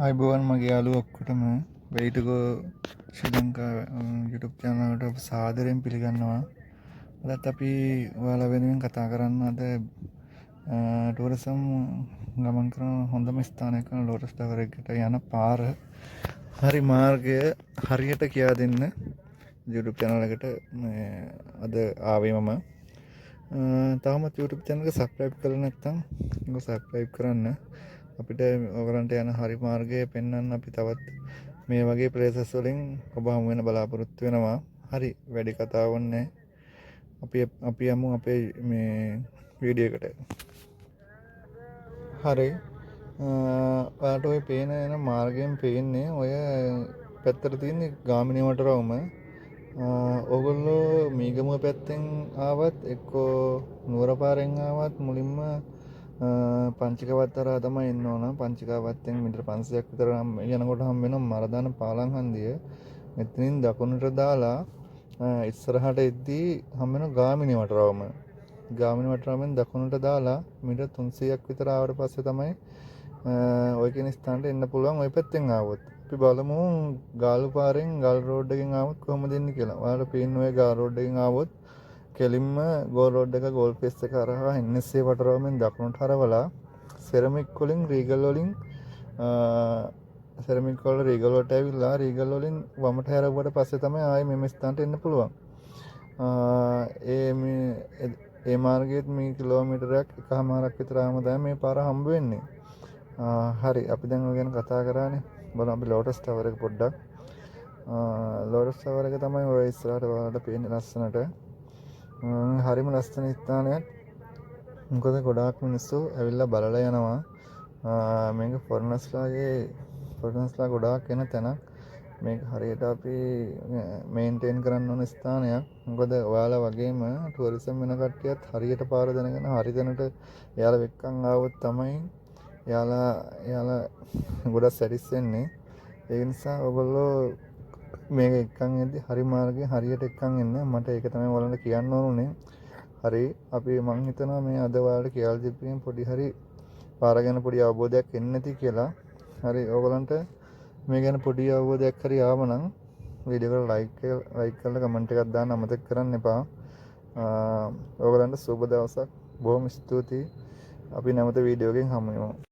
ආයුබෝවන් මගේ යාළුවෝ ඔක්කොටම Way to go Sri Lanka YouTube channel එකට ඔබ සාදරයෙන් පිළිගන්නවා. අදත් අපි ඔයාලා වෙනුවෙන් කතා කරන්න අද ටූරිසම් ගමන් කරන හොඳම ස්ථානයක් වන ලෝටස් ටවර් එකට යන පාර හරි මාර්ගය හරියට කියා දෙන්න YouTube channel එකට මේ අද ආවේ මම. තාමත් YouTube channel එක subscribe කරලා නැත්නම් ඒක subscribe කරන්න. අපිට ඔයගලන්ට යන හරි මාර්ගය පෙන්වන්න අපි තවත් මේ වගේ ප්ලේසස් වලින් ඔබ හමු වෙන බලාපොරොත්තු වෙනවා. හරි, වැඩි කතා ඕනේ. අපි අපි යමු අපේ මේ වීඩියෝ එකට. හරි. ඔයාලට ඔය පේන එන මාර්ගයෙන් පේන්නේ ඔය පැත්තට තියෙන ගාමිණී වටරවුම. ඔයගොල්ලෝ මීගමුව පැත්තෙන් ආවත්, එක්කෝ නුවර පාරෙන් ආවත්, මුලින්ම පංචිකාවත්ත හරහා තමයි එන්න ඕන. පංචිකාවත්තෙන් මීටර 500ක් විතර යනකොට හම්බ වෙනවා මරදාන පාලම් හන්දිය. මෙතනින් දකුණට දාලා ඉස්සරහට එද්දී හම්බ වෙනවා ගාමිණී වටරවුම. ගාමිණී වටරවුමෙන් දකුණට දාලා මීටර 300ක් විතර ආවට පස්සේ තමයි ඔය කියන ස්ථානට එන්න පුළුවන් ඔය පැත්තෙන් ආවොත්. අපි බලමු ගාලු පාරෙන්, ගාලු රෝඩ් එකෙන් ආවොත් කොහොමද එන්නේ කියලා. ඔයාලට පේන ඔය ගාලු රෝඩ් එකෙන් ආවොත් කෙලින්ම ගෝල් රෝඩ් එක, ගෝල් ෆේස් එක හරහා NSA වටරවුමෙන් දකුණට හරවලා සෙරමික් වලින් රීගල් වලින්, සෙරමික් වල රීගල් වලට ඇවිල්ලා රීගල් වලින් වමට හැරවුවට පස්සේ තමයි ආයේ මෙම ස්ථානට එන්න පුළුවන්. ඒ මේ ඒ මාර්ගයේත් මේ කිලෝමීටරයක් එකහමාරක් විතර ආවම තමයි මේ පාර හම්බ වෙන්නේ. හරි, අපි දැන් ඔය ගැන කතා කරානේ. බලමු අපි ලෝටස් ටවර් එක පොඩ්ඩක්. ලෝටස් ටවර් එක තමයි ඔය ඉස්සරහට ඔයාලට පේන්නේ ලස්සනට. හරිම ලස්සන ස්ථානයක්. මොකද ගොඩාක් මිනිස්සු ඇවිල්ලා බලලා යනවා. මේක ෆොරිනර්ස්ලා ගොඩාක් එන තැනක්. මේක හරියට අපි මේන්ටේන් කරන්න ඕන ස්ථානයක්. මොකද ඔයාලා වගේම ටුවරිසම් වෙන කට්ටියත් හරියට පාර දැනගෙන හරි තැනට එයාලා එක්කන් ආවොත් තමයි එයාලා එයාලා ගොඩක් සැටිස් වෙන්නේ. ඒ නිසා ඔයගොල්ලෝ මේක එක්කන් එද්දි හරි මාර්ගය හරියට එක්කන් එන්න. මට ඒක තමයි ඔයාලන්ට කියන්න ඕන උනේ. හරි, අපි මං හිතනවා මේ අද ඔයාලට කියලා දීපු පොඩි හරි පාර ගැන පොඩි අවබෝධයක් එන්න ඇති කියලා. හරි, ඔයගොල්ලන්ට මේ ගැන පොඩි අවබෝධයක් හරි ආව නම් වීඩියෝ එකට ලයික් කරලා කමෙන්ට් එකක් දාන්න අමතක කරන්න එපා. ඔයගොල්ලන්ට සුබ දවසක්. බොහොම ස්තුතියි. අපි නැවත වීඩියෝ එකකින් හමු වෙමු.